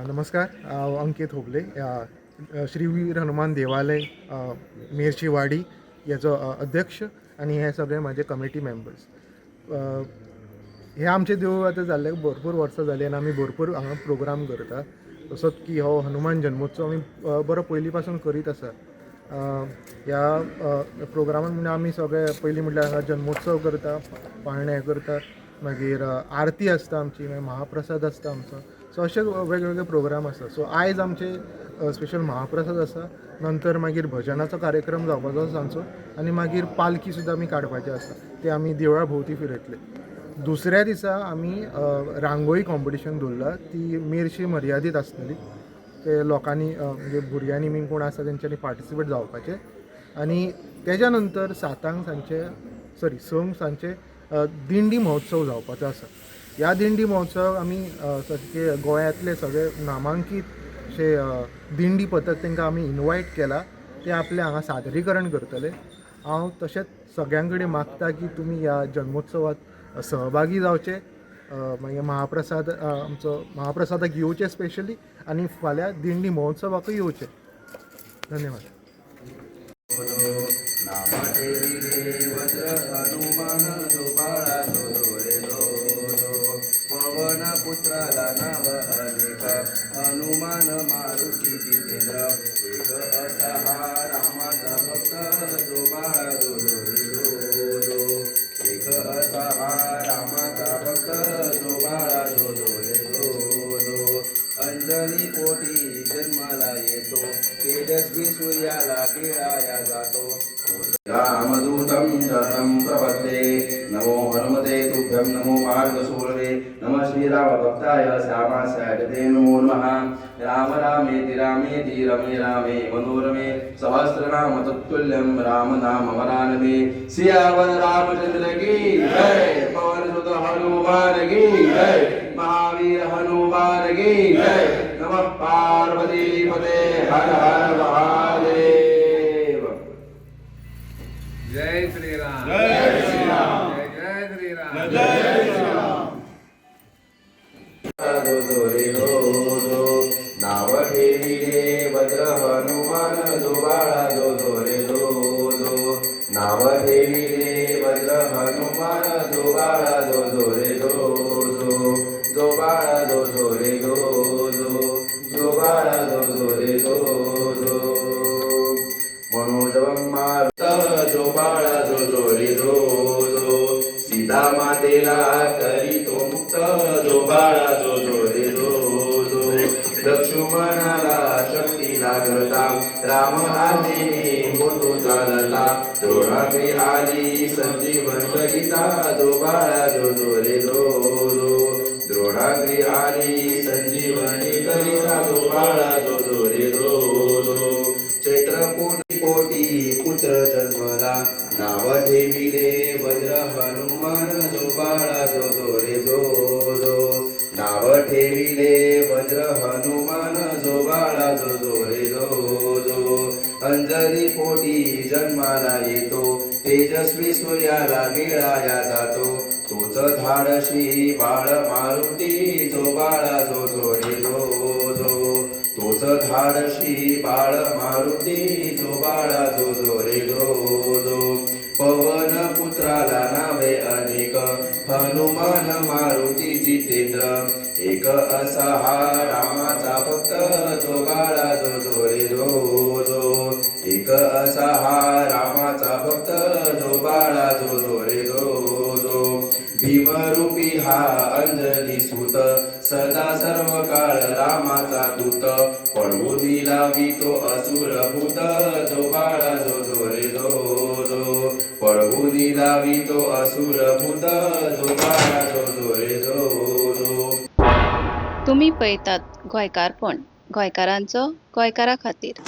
नमस्कार, हांव अंकेत होबले, श्री वीर हनुमान देवालय मेरशी वाडी हेजो अध्यक्ष आनी हे सगळे म्हाजे कमिटी मेंबर्स. हे आमचें देवूळ आतां जाल्लें भरपूर वर्सां जालीं आनी आमी भरपूर हांगा प्रोग्राम करता. तसोच की हो हनुमान जन्मोत्सव आमी बरो पयलीं पासून करीत आसा. ह्या प्रोग्रामान म्हणजे आमी सगळे पयलीं म्हटल्यार हांगा जन्मोत्सव करता, पाळणें करता, मागीर आरती आसता आमची, मागीर महाप्रसाद आसता आमचो. सो अशे वेगवेगळे प्रोग्राम आसता. सो आयज आमचे स्पेशल महाप्रसाद आसा, नंतर मागीर भजनाचो कार्यक्रम जावपाचो आसा आमचो आनी मागीर पालखी सुद्दां आमी काडपाची आसा, ते आमी देवळा भोंवती फिरयतले. दुसऱ्या दिसा आमी रांगोळी कॉम्पिटिशन दवरला, ती मेरशी मर्यादीत आसतली. ते लोकांनी म्हणजे भुरग्यांनी बीन कोण आसा तेंच्यांनी पार्टिसिपेट जावपाचें. आनी तेज्या नंतर 7 सांजचे, सॉरी, 6 सांजचे दिंडी महोत्सव जावपाचो आसा. ह्या दिंडी महोत्सव आमी सारके गोंयांतले सगळे नामांकीत अशे दिंडी पथक तांकां आमी इनवायट केला, ते आपलें हांगा सादरीकरण करतले. हांव तशेंच सगळ्यां कडेन मागता की तुमी ह्या जन्मोत्सवात सहभागी जावचे, मागीर महाप्रसाद, आमचो महाप्रसादाक येवचे स्पेशली आनी फाल्यां दिंडी महोत्सवाकूय येवचे. धन्यवाद. नाम ठेविले वज्र हनुमान, जो बाळा जो जो रे जो जो. पवन पुत्राला नाव अनेक, हनुमान मारुती जितेंद्र. एक असा हा रामाचा भक्त, जो बाळा जो जो रे जो जो. एक असा हा रामाचा भक्त, जो बाळा जो जो रे जो जो. अंजनी पोटी जन्माला येतो, तेजस्वी सूर्याला गिळाया जातो. रामदूतं शरणं प्रपद्ये. नमो हनुमते तुभ्यं नमो मार्गसूरवे, नमः श्रीरामभक्ताय श्यामास्याय ते नमो नमः. राम रामेति रामेति रमे रामे मनोरमे, सहस्रनाम तत्तुल्यं राम नाम वरानने. सियावर रामचंद्र की जय, पवन सुत हनुमान की जय, महावीर हनुमान की जय. नमः पार्वती पते, हर हर महादेव. जय श्रीराम, जय श्रीराम, जय जय श्रीराम, जय श्रीराम. जो जो रे जो जो. नाव ठेविले वज्र हनुमान, जो बाळा जो जो रे जो जो. नाव ठेविले वज्र हनुमान, जो बाळा जो जो रे जो जो. जो बाळा जो जो रे जो जो, जो बाळा जो जो रे जो जो. मनोजवं मारुत, जो बाळा जो जो रे जो जो. सीता मातेला करीतो मुक्त, जो बाळा जो जो रे जो जो. लक्ष्मणाला शक्ती लागता, राम आज्ञेने होतो चालता. द्रोणाग्री आली संजीवन करिता, जो बाळा जो जो रे जो जो. द्रोणाग्री आली संजीवनी करिता, जो बाळा जो जो रे जो जो. चैत्र पोटी पुत्र जन्मला, नाव ठेविले वज्र हनुमान, जो बाळा जो जो रे जो जो. नाव ठेविले वज्र हनुमान, जो बाळा जो जो रे जो जो. अंजनी पोटी जन्माला येतो, तेजस्वी सूर्याला गिळाया जातो. तोच धाडशी बाळ मारुती, जो बाळा जो जो रे जो जो. तोच धाडशी बाळ मारुती, जो बाळा जो जो रे जो जो. पवन पुत्राला नावे अनेक, हनुमान मारुती जितेंद्र. एक असा हा रामाचा भक्त, जो बाळा जो जो रे जो जो. एक असा हा रामाचा भक्त, जो बाळा जो जो रे जो जो. भीमरूपी हा अंजनी सुत, सदा सर्व काळ रामाचा दूत. पळवून लावितो असुर भूत, जो बाळा जो जो रे जो जो. पळवून लावितो असुर भूत, जो बाळा जो जो रे जो जो. तुमी पळयतात गोंयकारपण, गोंयकारांचो गोंयकारा खातीर.